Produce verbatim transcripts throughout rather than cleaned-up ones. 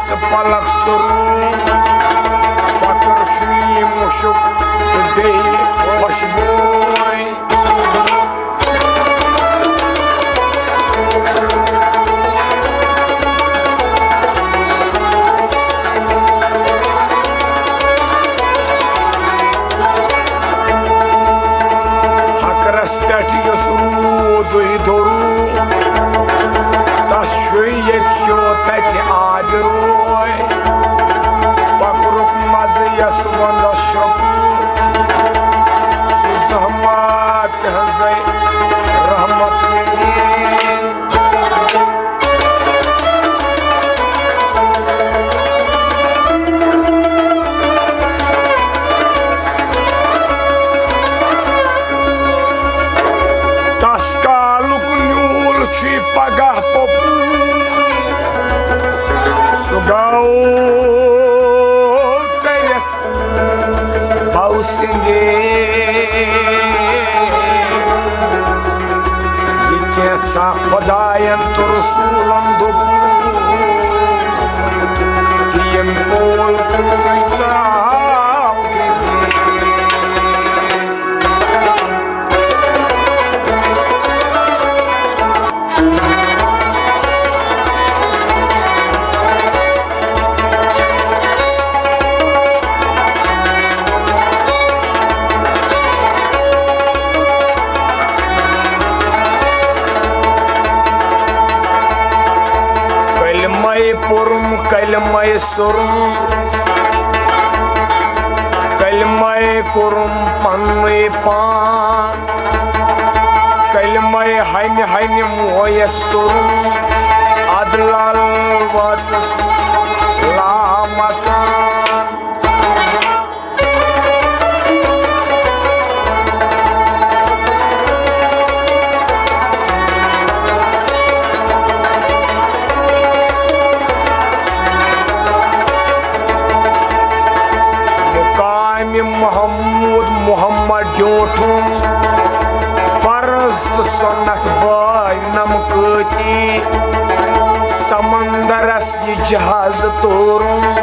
تہٕ پلک ژوٚروٗ۔ فقر چھُ یہِ مُشُک تہٕ بیٚیہِ خوشبوے۔ فقرس پٮ۪ٹھ یُس روٗدُے دوٚروٗ، تس چھُ ییٚتہِ کیو تتہِ آبہِ روے۔ فقرُک مزٕ یس ونٛدس چھُ، سُہ زحمت تِہنٛزے رحمت میٖر۔ تس کالُک نیوٗل چھُے پگاہ پوٚپُر۔ سُہ گوٚو کٔرِتھ بَو سِنٛدے۔ یہِ کینٛژھا خۄدایَن تہٕ رسوٗلَن دوٚپ، تِم پول سُے ژاو گِنٛدِتھ۔ کلمے پوٚرُم، کلمے سوٚرُم، کلمے کوٚرُم پننُے پان۔ کلمے ہنہِ ہنہِ مویس توٚرُم، ادٕ لل وٲژٕس لامکان۔ مقامِ محمود محمد ڈیوٗٹھُم، فرض تہٕ سُنت بٲے نم کٲتی۔ سمندرس یہِ جہاز تورُم،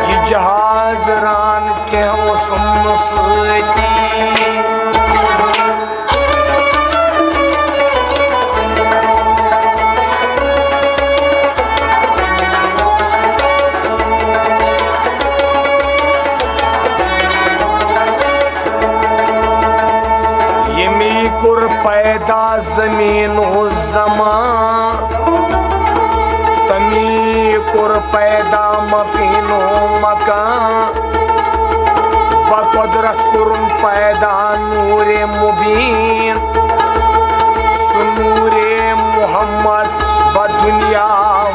یہِ جہاز ران کینٛہہ اوسُم نہٕ سۭتی۔ ییٚمی کوٚر پیدا زمیٖن و زمان، تٔمی کوٚر پیدا مکیٖن و مکان۔ بقدرت کوٚرُن پیدا نوٗرِ مُبیٖن، سُہ نوٗرِ محمد بدُنیا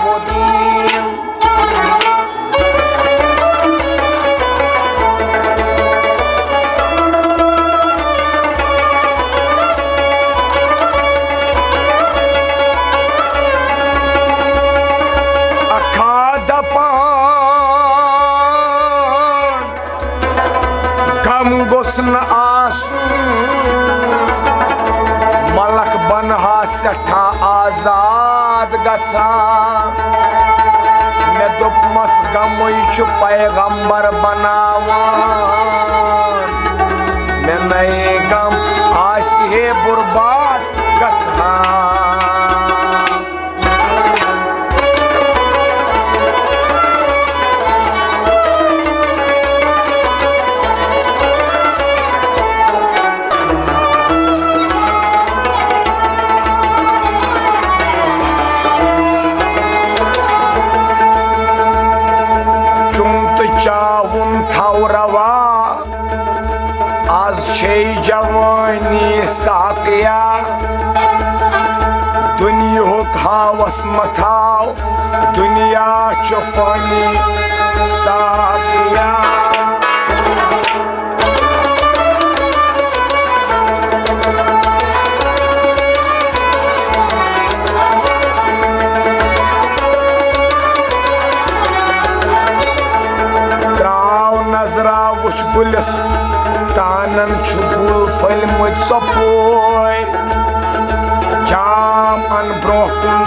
و دیٖن۔ اکھا دپان، غم گوٚژھ نہٕ آسُن، ملک بنہا سٮ۪ٹھاہ آزاد گژھان۔ مےٚ دوٚپمس، غمٕے چھُ پیغمبر بناوان، مےٚ نَے غم آسہِ ہے برباد گژھان۔ چوٚن تہٕ چاوُن تھاو روا، از چھے جوانی ساقیا۔ دنیاہُک ہاوس مہ تھاو، دنیا چھُ فانی ساقیا۔ تراو نظرا وٕچھ گُلِس، تانن چھُ گُل پھٔلمٕتۍ ژۄپٲرۍ۔ جام ان برونٛہہ کُن،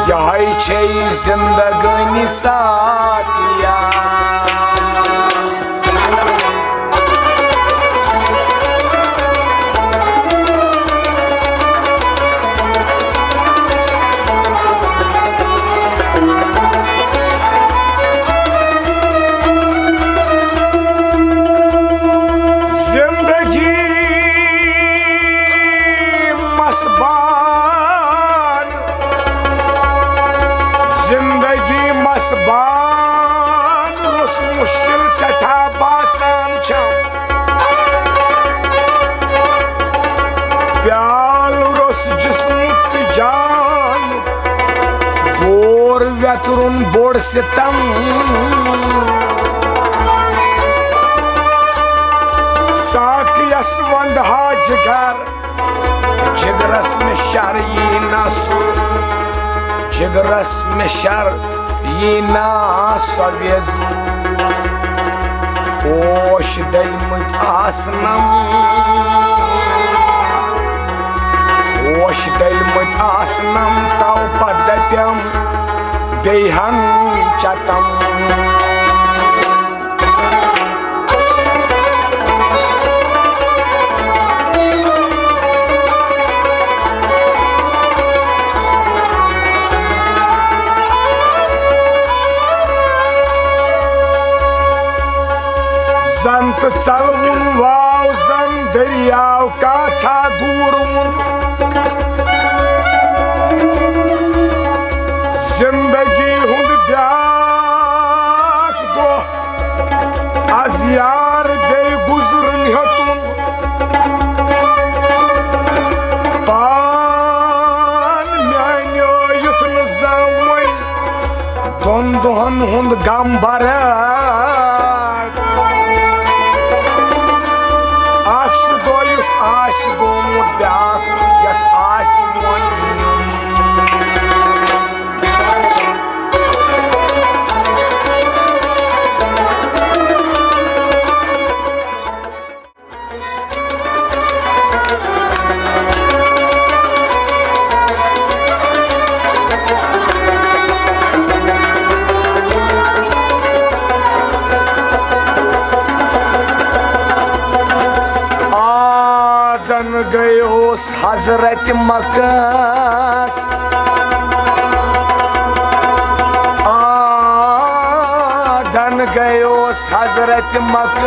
یہے چھے زندگٲنی ساتھ یار۔ زندگی مسبان، زندگی مسبان، روٚس مشکل سٮ۪ٹھاہ باسان چھم۔ پیالہٕ روٚس جسمُک تہٕ جان، بور ویترُن بوٚڑ ستم۔ ساقیَس وندہا جگر، جگرس مےٚ شر یی نہ سُہ، جگرس مےٚ شر یی نہ سۄ وِز۔ پوش ڈٔلمٕتۍ آسنم، پوش ڈٔلمٕتۍ آسنم، تو پتہٕ دپیم بیٚیہِ ہن چتم۔ زن تہٕ ژلوُن واو زن دٔریاو کاژھا دوٗروُن۔ زندگی ہُنٛد بیٛاکھ دۄہ از یار بیٚیہِ گُزرُن ہیوٚتُن۔ پان میٛانیٲیِتھ نہٕ زانٛہہ وۄنۍ دۄن دۄہن ہُنٛد غم بران۔ اکھ سُہ دۄہ یُس آسہِ گوٚمُت، بیٛاکھ یتھ آسہِ وۄنۍ یُن۔ آدن گٔیوس حضرت مکس، آدن گٔیوس حضرت مکس،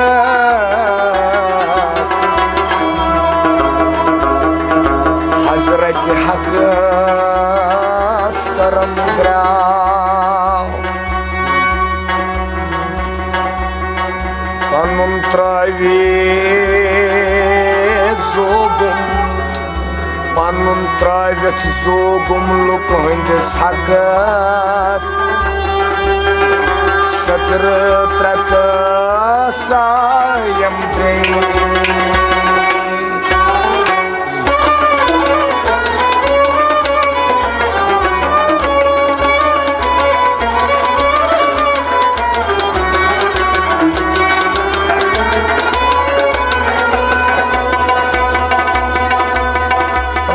حضرت حقس کرم درٛاو۔ پنُن ترٲوِتھ زوگُم، پنُن ترٲوِتھ زوگُم لُکہٕ ہٕنٛدِس حقس۔ سترٕ ترکس آیم بیٚیہِ۔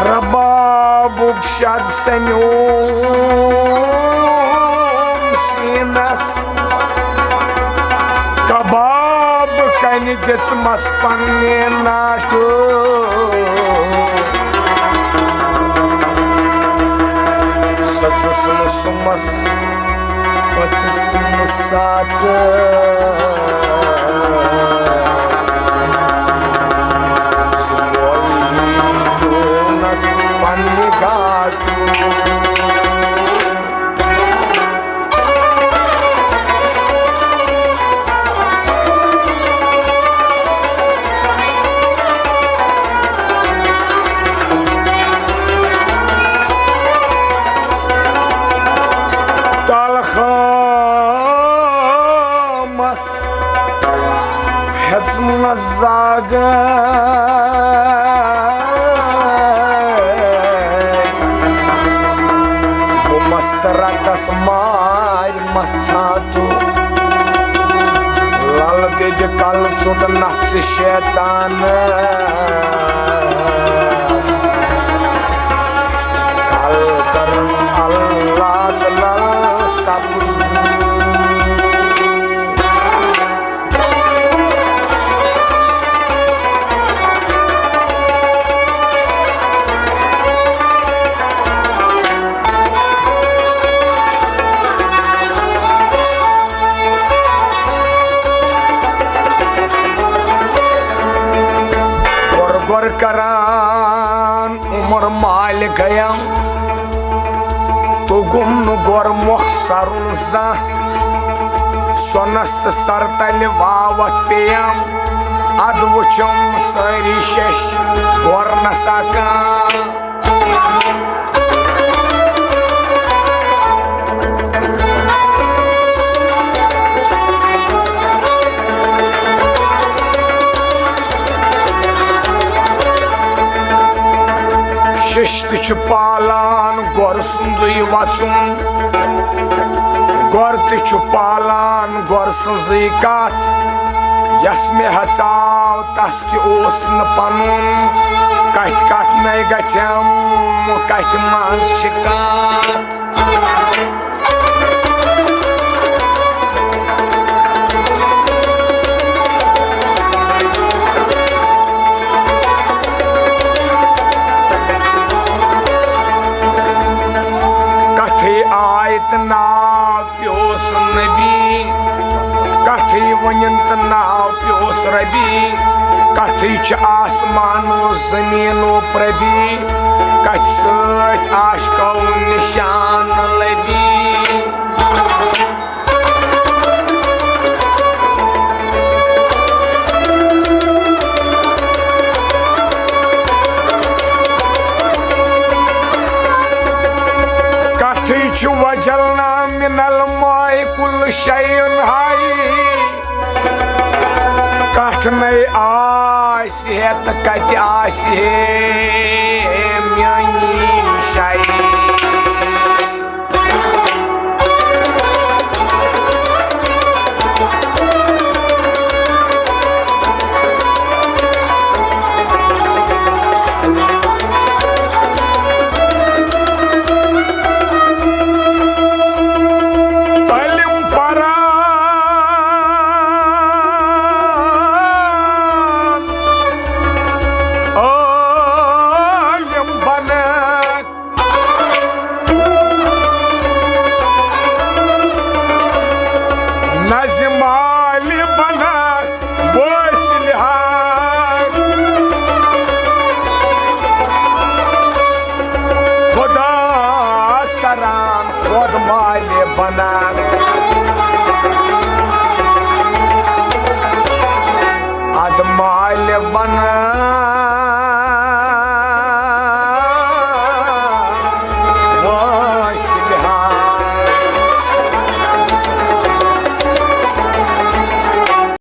ربابُک شد سنیوم سینس، کباب کنہِ دِژمس پننہِ ناٹہٕ۔ سٕژس نہٕ سُمس پٔژھس نہٕ ساتہٕ۔ سُہ مول نیٖجوٗنس پننہِ گاٹہٕ۔ تلخامس ہیژمس زاگے، بہٕ مست رٹس مارِ مس ژھانٛٹہٕ۔ لل دِجہِ کلہٕ ژوٚٹ نفژِ شیطانس۔ کل کرن اللہ سبز۔ گۄر گۄر کران عمر مالہِ گیم، توٚگُم نہٕ گۄر مۄخصرُن زانٛہہ۔ سۄنس تہٕ سرتلہِ واوتھ پیٚیم، ادٕ وُچھم سٲری شیٚش گۄر نسا کانٛہہ۔ شیٚش تہِ چھُ پالان گۄر سُنٛدُے وَژُن، گۄر تہِ چھُ پالان گۄر سٕنٛزٕے کَتھ۔ یَس مےٚ ہَژاو تَس تہِ اوس نہٕ پَنُن، کَتھِ کَتھِ نَے گژھٮ۪م، کَتھِ منٛز چھِ کَتھ۔ کتھٕے آے تہٕ ناو پیوس نبی، کتھٕے ؤنِن تہٕ ناو پیوس ربی، کتھٕے چھِ آسمانو زمیٖنو پربی، کتھِ سۭتۍ عاشقو نشان لبی۔ کتھٕے چھُ وجلنا من الماء کل شیء حی۔ کتھ نے آسہِ ہے تہٕ کتہِ آسہِ ہے۔